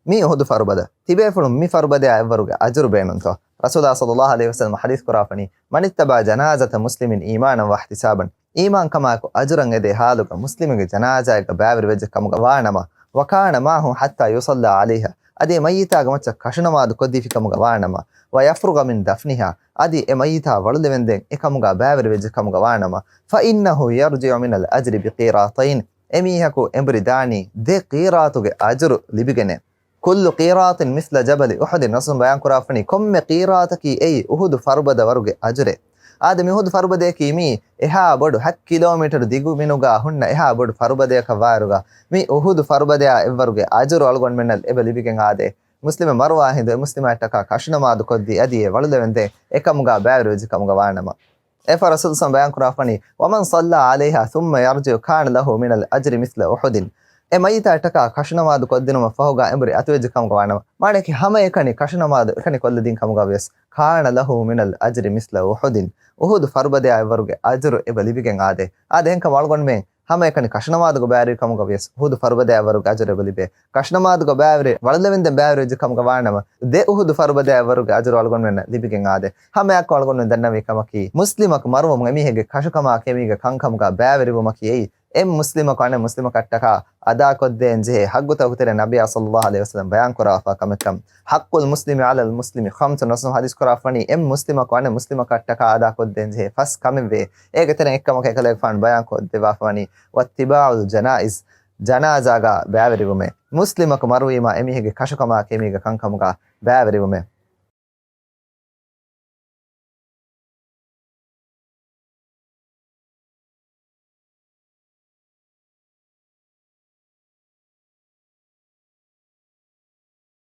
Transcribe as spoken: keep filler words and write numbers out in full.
މީ އުހުދު ފަރުބަދަ. ތިބޭފުޅުން މި ފަރުބަދަޔާ އެއްވަރުގެ އަޖުރު ބޭނުންތޯ؟ ރަސޫލާ ޞައްލައްލާހު ޢަލައިހި ވަސައްލަމަ ޙަދީޘް ކުރާފަނީ، "من اتبع جنازة مسلم إيمانا واحتسابا." އީމާންކަމާއެކު އަޖުރަށް އެދޭ ޙާލުގަ މުސްލިމެއްގެ ޖަނާޒާއެއްގަ ބައިވެރިވެއްޖެ ކަމުގަ ވާނަމަ، "وكان معه حتى يصلى عليها." އަދި އެ މައްޔިތާގެ މައްޗަށް ކަށުނަމާދު ކޮށްދީފި ކަމުގަ ވާނަމަ، "ويفرغ من دفنها." އަދި އެ މައްޔިތާ ވަޅުލެވެންދެން އެ ކަމުގަ ބައިވެރިވެއްޖެ ކަމުގަ ވާނަމަ، "فإنه يرجع من الأجر بقيراطين." އެ މީހަކު އެނބުރި ދާނީ ދެ ޤީރާތުގެ އަޖުރު ލިބިގެނެ. "كل قيراط مثل جبل أحد." ރަސޫލު ބަޔާން ކުރާފަނީ، ކޮންމެ ޤީރާތަކީ އެއީ އުހުދު ފަރުބަދަ ވަރުގެ އަޖުރެއް. އާދެ، މި އުހުދު ފަރުބަދަޔަކީ މީ އެހާ ބޮޑު ހަތް ކިލޯމީޓަރު ދިގު މިނުގާ ހުންނަ އެހާ ބޮޑު ފަރުބަދަޔަކަށް ވާއިރުގަ، މި އުހުދު ފަރުބަދަޔާ އެއްވަރުގެ އަޖުރު އަޅުގަނޑުމެންނަށް އެބަ ލިބިގެން އާދޭ. މުސްލިމެއް މަރުވާ ހިނދު އެ މުސްލިމާއަށްޓަކާ ކަށުނަމާދު ކޮށްދީ އަދި އެ ވަޅުލެވެންދޭ އެކަމުގާ ބައިވެރިވެއްޖެ ކަމުގަ ވާނަމަ. އެފަ ރަސޫލު ސަމް ބަޔާން ކުރާފަނީ، "ومن صلى عليها ثم يرجع كان له من الأجر مثل أحد." އެ މައްޔިތާއަށްޓަކާ ކަށުނަމާދު ކޮށްދިނުމަށް ފަހުގާ އެނބުރި އަތުވެއްޖެ ކަމުގަ ވާނަމަ، މާނައަކީ ހަމައެކަނި ކަށުނަމާދު އެކަނި ކޮށްލަދިން ކަމުގަ ވިޔަސް، كان له من الأجر مثل أحد. އުހުދު ފަރުބަދަޔާ އެއްވަރުގެ އަޖުރު އެބަ ލިބިގެން އާދޭ. އާދެ، އެހެންކަމުން އަޅުގަނޑުމެން ހަމައެކަނި ކަށުނަމާދުގަ ބައިވެރި ކަމުގަ ވިޔަސް، އުހުދު ފަރުބަދަޔާ އެއްވަރުގެ އަޖުރު އެބަ ލިބޭ. ކަށުނަމާދުގަ ބައިވެރި ވަޅުލެވެންދެން ބައިވެރިވެއްޖެ ކަމުގަ ވާނަމަ، ދެ އުހުދު ފަރުބަދަޔާ އެއްވަރުގެ އަޖުރު އަޅުގަނޑުމެންނަށް ލިބިގެން އާދޭ. ހަމައެއާއެކު އަޅުގަނޑުމެން ދަންނަވި ކަމަކީ، މުސްލިމަކު މަރުވުމުން އެމީހެއްގެ ކަށުކަމާ ކެމީގެ ކަންކަމުގަ ބައިވެރިވުމަކީ އެއީ، އެއް މުސްލިމަކު އަނެއް މުސްލިމަކަށްޓަކާ އަދާކޮށްދޭން ޖެހޭ ޙައްޤުތަކުގެ ތެރެއިން ނަބިއްޔާ ޞައްލައްލާހު ޢަލައިހި ވަސައްލަމަ ބަޔާން ކުރާފާ ކަމެއްކަން. حق المسلم على المسلم خمس. ރަސޫލު ޙަދީޘް ކުރާފަނީ، އެއް މުސްލިމަކު އަނެއް މުސްލިމަކަށްޓަކާ އަދާކޮށްދޭން ޖެހޭ ފަސް ކަމެއްވޭ. އޭގެ ތެރެއިން އެއްކަމަކަށް އެކަލޭގެފާނު ބަޔާން ކޮށްދެއްވާފަވަނީ، واتباع الجنائز، ޖަނާޒާގަ ބައިވެރިވުމޭ. މުސްލިމަކު މަރުވީމާ އެމީހެއްގެ ކަށުކަމާ ކެމީގެ ކަންކަމުގަ ބައިވެރިވުމޭ.